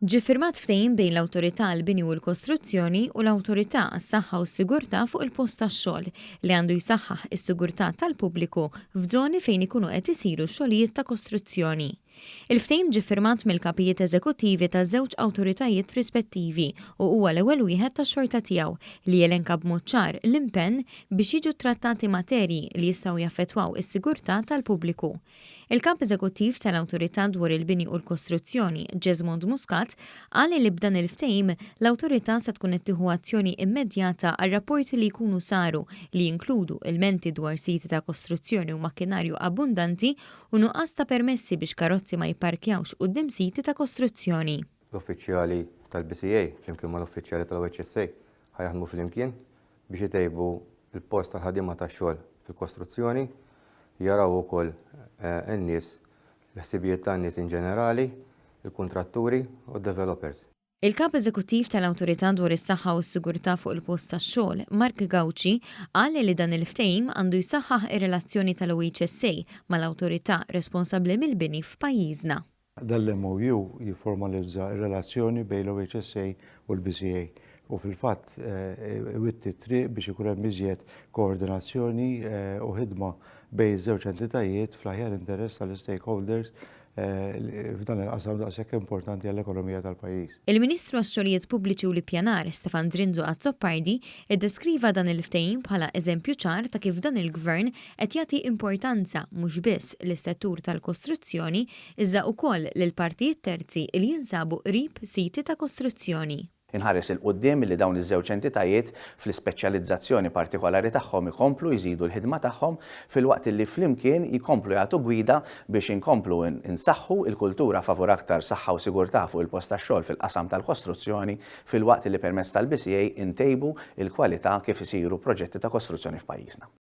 Ġie ffirmat ftehim bejn l-Awtorità għall-Bini u l-Kostruzzjoni u l-Awtorità għas-Saħħa u s-Sigurtà fuq il-Post tax-Xogħol li għandu jsaħħaħ is-sigurtà tal-pubbliku f'żoni fejn ikunu qed isiru xogħlijiet ta' kostruzzjoni. Il-ftehim ġie ffirmat mill-kapijiet eżekuttivi taż-żewġ awtoritajiet rispettivi u huwa l-ewwel wieħed tax-xorta tiegħu li jelenka b'mod ċar l-impenn biex jiġu ttrattati materji li jistgħu jaffettwaw is-sigurtà tal-pubbliku. Il-Kap Eżekuttiv tal-Awtorità dwar il-Bini u l-Kostruzzjoni, Jesmond Muscat, qal li b'dan il-ftehim, l-Awtorità se tkun qed tieħu azzjoni immedjata għar-rapporti li jkunu saru li jinkludu ilmenti dwar siti ta' kostruzzjoni u makkinarju abbundanti u nuqqas ta' permessi biex karozzi ma jipparkjawx quddiem siti ta' kostruzzjoni. L-uffiċjali tal-BCA flimkien mal-uffiċjali tal-OHSA ħa jaħdmu flimkien biex itejbu l-post tal-ħaddiema tax-xogħol fil-kostruzzjoni, jaraw ukoll in-nies, l-ħsibijiet tan-nies in ġenerali, il-kuntratturi u d-developers. Il-Kap Eżekuttiv tal-Awtorità dwar is-Saħħa u s-Sigurtà fuq il-Post tax-Xogħol, Mark Gauci, qal li dan il-ftehim għandu jsaħħaħ ir-relazzjoni tal-OHSA mal-awtorità responsabbli mill-bini f'pajjiżna. Dan l-MOU jifformalizza r-relazzjoni bejn l-OHSA u l-BCA u fil-fatt iwitti t-triq biex ikun hemm iżjed koordinazzjoni u ħidma bejn iż-żewġ entitajiet fl-aħjar interess tal-istakeholders f'dan il-qasam daqshekk importanti għall-ekonomija tal-pajjiż. Il-Ministru għax-Xogħlijiet Pubbliċi u l-Ippjanar, Stefan Zrinzo Azzopardi, iddeskriva dan il-ftehim bħala eżempju ċar ta' kif dan il-Gvern qed jagħti importanza mhux biss lis-settur tal-kostruzzjoni iżda wkoll lil partijiet terzi li jinsabu qrib siti ta' kostruzzjoni. Inħares 'il quddiem li dawn iż-żewġ entitajiet fl-ispeċjalizzazzjoni partikolari tagħhom ikomplu jżidu l-ħidma tagħhom filwaqt li flimkien jkomplu jagħtu gwida biex inkomplu nsaħħu l-kultura favur aktar saħħa u sigurtà fuq il-post tax-xogħol fil-qasam tal-kostruzzjoni filwaqt li permezz tal-BCA ntejbu l-kwalità kif isiru proġetti ta' kostruzzjoni f'pajjiżna.